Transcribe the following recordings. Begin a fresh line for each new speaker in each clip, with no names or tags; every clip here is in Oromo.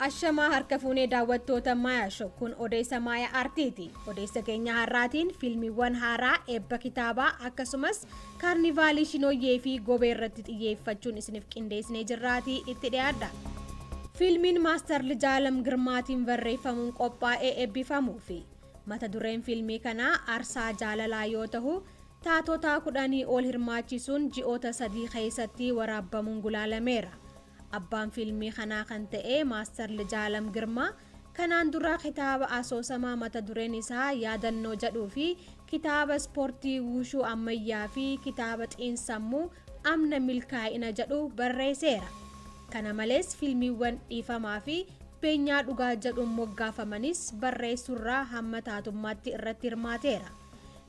Ashamaa harka fuunee daawwattoota Maayaa Show kun odeessa Maayaa Aartiiti. Odeessa keenya har'aatiin fiilmiiwwan haaraa, eebba kitaabaa akkasumas kaarnivaalii Shinooyyee fi Gobee irratti xiyyeeffachuun isiniif qindeessinee jirraatii itti dhiyaadha. Fiilmiin Maastar Lijaalam Girmaatiin barreeffamuun qophaa'ee eebbifamuufi. Mata dureen fiilmii kanaa Aarsaa Jaalalaa yoo tahu, taatota 10 ol hirmaachisuun ji'oota 3 keessatti waraabbamuun gulaalameera. Abbaan fiilmii kanaa kan ta'e Maastar Lijaalam Girmaa kanaan dura kitaaba asoosamaa mata dureen isaa Yaadannoo jedhuu fi kitaaba ispoortii wuushuu ammayyaa fi kitaaba xiinsammuu Amna Milkaa'ina jedhu barreeseera. Kana malees fiilmiiwwan Dhiifamaa fi Beenyaa Dhugaa jedhuun moggaafamanis barreessuurraa hamma taatummaatti irratti hirmaateera.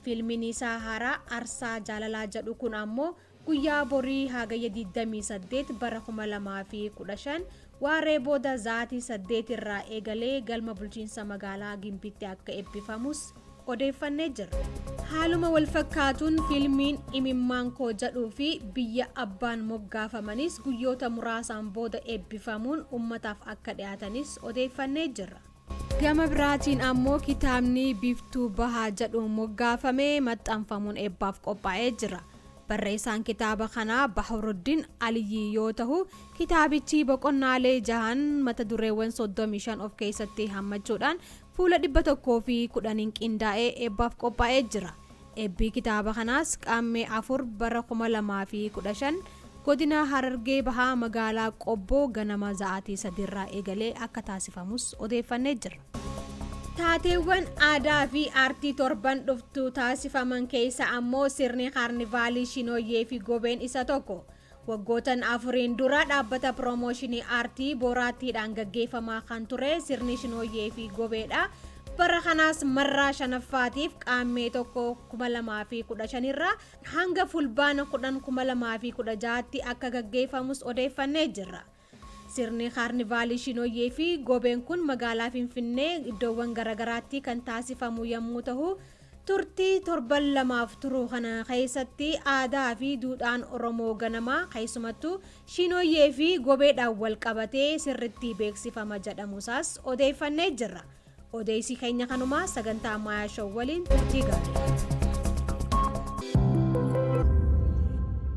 Fiilmiin isaa haaraa Arsaa Jaalalaa jedhu kun ammoo guyyaa borii Hagayya 28 bara 2015 waaree booda za'aatii 8 irraa eegalee galma bulchiinsa magaalaa Gimbiitti akka eebbifamus odeeffannee jirra. Haaluma walfakkaatuun fiilmiin Imimmaan Koo jedhuu fi Biyya Abbaan moggaafamanis guyyoota muraasaan booda eebbifamuun ummataaf akka dhiyaatanis odeeffannee jirra. Gama biraatiin ammoo kitaabni Biiftuu Bahaa jedhuun moggaafame maxxanfamuun eebbaaf qophaa'ee jira. Barreessaan kitaaba kanaa Bahruddin Aliyyii yoo tahu, kitaabichi boqonnaalee jahan mata dureewwan 35 of keessatti hammachuudhaan fuula 110n qindaa'ee eebbaaf qophaa'ee jira. Eebbi kitaaba kanaas Qaammee 4 bara 2015 Godina Harargee Bahaa Magaalaa Qobboo ganama za'aatii 3 irraa eegalee akka taasifamus odeeffannee jirra. Taateewwan aadaa fi aartii torban dhuftu taasifaman keessa ammoo sirni kaarnivaalii Shinooyyee fi Gobeen isa tokko. Waggootan afuriin dura dhaabbata piroomooshinii aartii Booraattiidhaan gaggeeffamaa kan ture sirni Shinooyyee fi Gobeedha. Bara kanaas marraa shanaffaatiif Qaammee 1, 2015 irraa hanga Fulbaana 10, 2016tti akka gaggeeffamus odeeffannee jirra. Sirni Kaarnivaalii Shinooyyee fi Gobeen kun magaalaa Finfinnee iddoowwan garagaraatti kan taasifamu yammuu tahu, turtii torban lamaaf turu kana keessatti aadaa fi duudhaan Oromoo ganamaa keessumattuu Shinooyyee fi Gobeedhaan wal qabatee sirritti beeksifama jedhamuusaas odeeffannee jirra. Odeessi keenya kanuma, sagantaa Maayaa Show waliin turtii gaarii.